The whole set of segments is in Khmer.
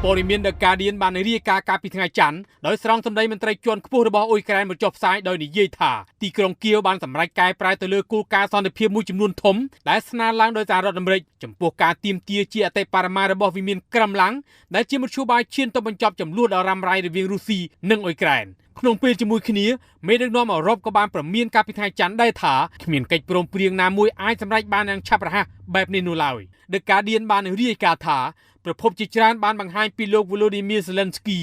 ព័ត៌មាន The Guardian បានរាយការណ៍កាលពីថ្ងៃច័ន្ទដោយស្រង់សម្ដីមន្ត្រីជាន់ខ្ពស់របស់អ៊ុយក្រែនមកចុះផ្សាយដោយនិយាយថាទីក្រុងគៀវបានសម្រេចកែប្រែទៅលើគោលការណ៍សន្តិភាពមួយចំនួនធំដែលស្នើឡើងដោយសហរដ្ឋអាមេរិកចំពោះការទាមទារជាអតិបរមារបស់វិមានក្រឹមឡាំងដែលជាមធ្យោបាយឈានទៅបញ្ចប់ជម្លោះដ៏រ៉ាំរ៉ៃរវាងរុស្ស៊ីនិងអ៊ុយក្រែនក្នុងពេលជាមួយគ្នាមេដឹកនាំអឺរ៉ុបក៏បានព្រមានកាលពីថ្ងៃច័ន្ទដែរថាគ្មានកិច្ចព្រមព្រៀងណាមួយអាចសម្រេចបានយ៉ាងឆាប់រហ័សបែបនេះនោះឡើយ The Guardian បានរាយការណ៍ថាប្រភពជាច្រើនបានបង្ហាញពីលោក Volodymyr Zelensky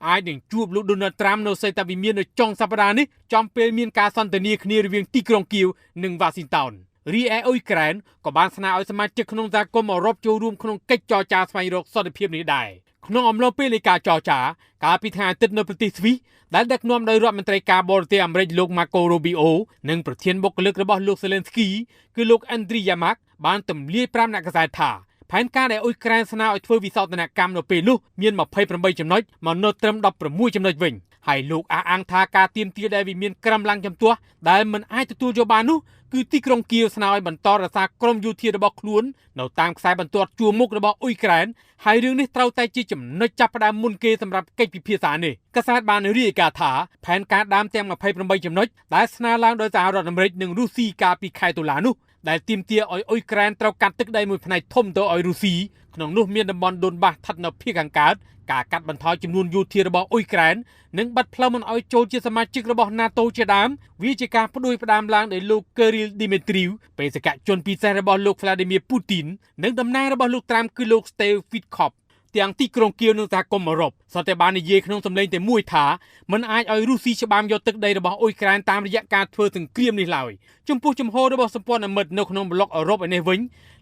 អាចនឹងជួបលោក Donald Trump នៅសេតវិមាននៅចុងសប្តាហ៍នេះចំពេលមានការសន្ទនាគ្នារវាងទីក្រុងគៀវនិងវ៉ាស៊ីនតោនរីឯអ៊ុយក្រែនក៏បានស្នើឲ្យសមាជិកក្នុងសហគមន៍អឺរ៉ុបចូលរួមក្នុងកិច្ចចរចាស្វែងរកសន្តិភាពនេះដែរក្នុងអំឡុងពេលនៃការចរចាកាលពីថ្ងៃអាទិត្យនៅប្រទេសស្វីសដែលដឹកនាំដោយរដ្ឋមន្ត្រីការបរទេសអាមេរិកលោក Marco Rubio និងប្រធានបុគ្គលិករបស់លោក Zelensky គឺលោក Andriy Yermak បានទម្លាយប្រាប់អ្នកកាសែតថាផែនការដែលអ៊ុយក្រែនស្នើឲ្យធ្វើវិសោធនកម្មនៅពេលនោះមាន28ចំណុចមកនៅត្រឹម16ចំណុចវិញហើយលោកអះអាងថាការទាមទារដែលវិមានក្រឹមឡើងចំទាស់ដែលមិនអាចទទួលយកបាននោះគឺទីក្រុងគៀវស្នើឲ្យបន្តរក្សាក្រុមយោធារបស់ខ្លួននៅតាមខ្សែបន្ទាត់ជួរមុខរបស់អ៊ុយក្រែនហើយរឿងនេះត្រូវតែជាចំណុចចាប់ផ្ដើមមុនគេសម្រាប់កិច្ចពិភាក្សានេះកាសែតបានរាយការណ៍ថាផែនការដើមទាំង28ចំណុចដែលស្នើឡើងដោយសហរដ្ឋអាមេរិកនិងរុស្ស៊ីកាលពីខែតុលានោះដែលទាមទារឲ្យអ៊ុយក្រែនត្រូវកាត់ទឹកដីមួយផ្នែកធំទៅឲ្យរុស្ស៊ីក្នុងនោះមានតំបន់ដូនបាសស្ថិតនៅភាគខាងកើតការកាត់បន្ថយចំនួនយោធារបស់អ៊ុយក្រែននិងបិទផ្លូវមិនឲ្យចូលជាសមាជិករបស់ NATO ជាដើមវាជាការផ្ដួចផ្ដើមឡើងដោយលោក Kirill Dmitriev បេសកជនពិសេសរបស់លោក Vladimir Putin និងតំណាងរបស់លោកត្រាំគឺលោក Steve Witkoff ទាំងទីក្រុងគៀវនិងសហគមន៍អឺរ៉ុបសុទ្ធតែបាននិយាយក្នុងសម្លេងតែមួយថាមិនអាចឲ្យរុស្ស៊ីច្បាមយកទឹកដីរបស់អ៊ុយក្រែនតាមរយៈការធ្វើសង្គ្រាមនេះឡើយចំពោះជំហររបស់សម្ព័ន្ធមិត្តនៅក្នុងប្លុកអឺរ៉ុបឯនេះវិញ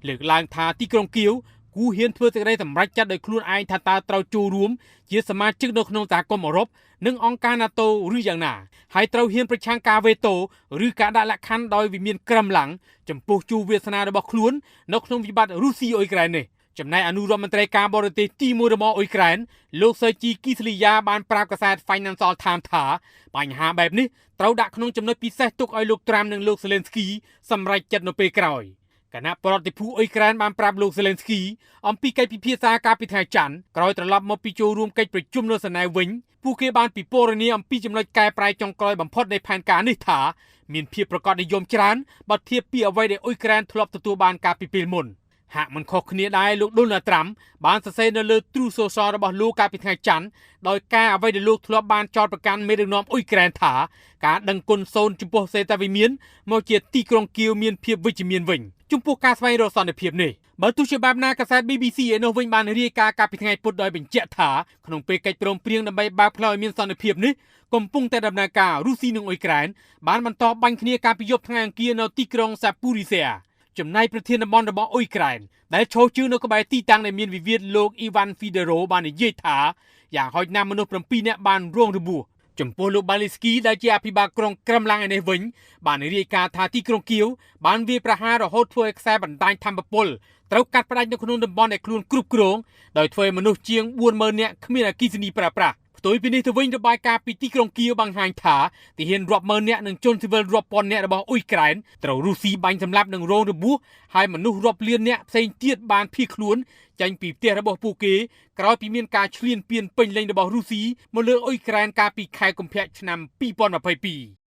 លើកឡើងថាទីក្រុងគៀវគួរហ៊ានធ្វើសេចក្តីសម្រេចចិត្តដោយខ្លួនឯងថាតើត្រូវចូលរួមជាសមាជិកនៅក្នុងសហគមន៍អឺរ៉ុបនិងអង្គការ NATO ឬយ៉ាងណាហើយត្រូវហ៊ានប្រឆាំងការវេតូឬការដាក់លក្ខខណ្ឌដោយវិមានក្រឹមឡើងចំពោះជួរវាសនារបស់ខ្លួននៅក្នុងវិបត្តិរុស្ស៊ីអ៊ុយក្រែននេះចំណែកអនុរដ្ឋមន្ត្រីការបរទេសទី1របស់អ៊ុយក្រែនលោកសឺជីគីស្លីយ៉ាបានប្រាប់កាសែត Financial Times ថាបញ្ហាបែបនេះត្រូវដាក់ក្នុងចំណុចពិសេសទុកឲ្យលោកត្រាំនិងលោកសេលេនស្គីសម្រេចចិត្តនៅពេលក្រោយគណៈប្រតិភូអ៊ុយក្រែនបានប្រាប់លោកសេលេនស្គីអំពីកិច្ចពិភាក្សាកាលពីថ្ងៃច័ន្ទក្រោយត្រឡប់មកពីចូលរួមកិច្ចប្រជុំនៅសណែវិញពួកគេបានពិពណ៌នាអំពីចំណុចកែប្រែចុងក្រោយបំផុតនៃផែនការនេះថាមានភាពប្រកបនិយមច្រើនបើធៀបពីអ្វីដែលអ៊ុយក្រែនធ្លាប់ទទួលបានកាលពីពេលមុនហាក់មិនខុសគ្នាដែរលោក Donald Trump បានសរសេរនៅលើ Truth Social របស់លោកកាលពីថ្ងៃច័ន្ទដោយការអ្វីដែលលោកធ្លាប់បានចោទប្រកាន់មេដឹកនាំអ៊ុយក្រែនថាការដឹងគុណសូន្យចំពោះសេតវិមានមកជាទីក្រុងគៀវមានភាពវិជ្ជមានវិញចំពោះការស្វែងរកសន្តិភាពនេះបើទោះជាបែបណាកាសែត BBC ឯនោះវិញបានរាយការណ៍កាលពីថ្ងៃពុធដោយបញ្ជាក់ថាក្នុងពេលកិច្ចព្រមព្រៀងដើម្បីបើកផ្លូវឲ្យមានសន្តិភាពនេះកំពុងតែដំណើរការរុស្ស៊ីនិងអ៊ុយក្រែនបានបន្តបាញ់គ្នាកាលពីយប់ថ្ងៃអង្គារនៅទីក្រុងសាពូរីសេចំណែកប្រធានតំបន់របស់អ៊ុយក្រែនដែលឈរជើងនៅក្បែរទីតាំងដែលមានវិវាទលោកអ៊ីវ៉ាន់ហ្វីដេរ៉ូបាននិយាយថាយ៉ាងហោចណាស់មនុស្ស7នាក់បានរងរបួសចំពោះលោកបាលីស្គីដែលជាអភិបាលក្រុងក្រឹមឡាំងឯនេះវិញបានរាយការណ៍ថាទីក្រុងគៀវបានវាយប្រហាររហូតធ្វើឲ្យខ្សែបណ្ដាញធម្មពលត្រូវកាត់ផ្តាច់នៅក្នុងតំបន់ដែលខ្លួនគ្រប់គ្រងដោយធ្វើឲ្យមនុស្សជាង40000នាក់គ្មានអគ្គិសនីប្រើប្រាស់ផ្ទុយពីនេះទៅវិញរបាយការណ៍ពីទីក្រុងគៀវបង្ហាញថាទាហានរាប់ម៉ឺននាក់និងជនស៊ីវិលរាប់ពាន់នាក់របស់អ៊ុយក្រែនត្រូវរុស្ស៊ីបាញ់សម្លាប់និងរងរបួសហើយមនុស្សរាប់លាននាក់ផ្សេងទៀតបានភៀសខ្លួនចេញពីផ្ទះរបស់ពួកគេក្រោយពីមានការឈ្លានពានពេញលេញរបស់រុស្ស៊ីមកលើអ៊ុយក្រែនកាលពីខែកុម្ភៈឆ្នាំ2022។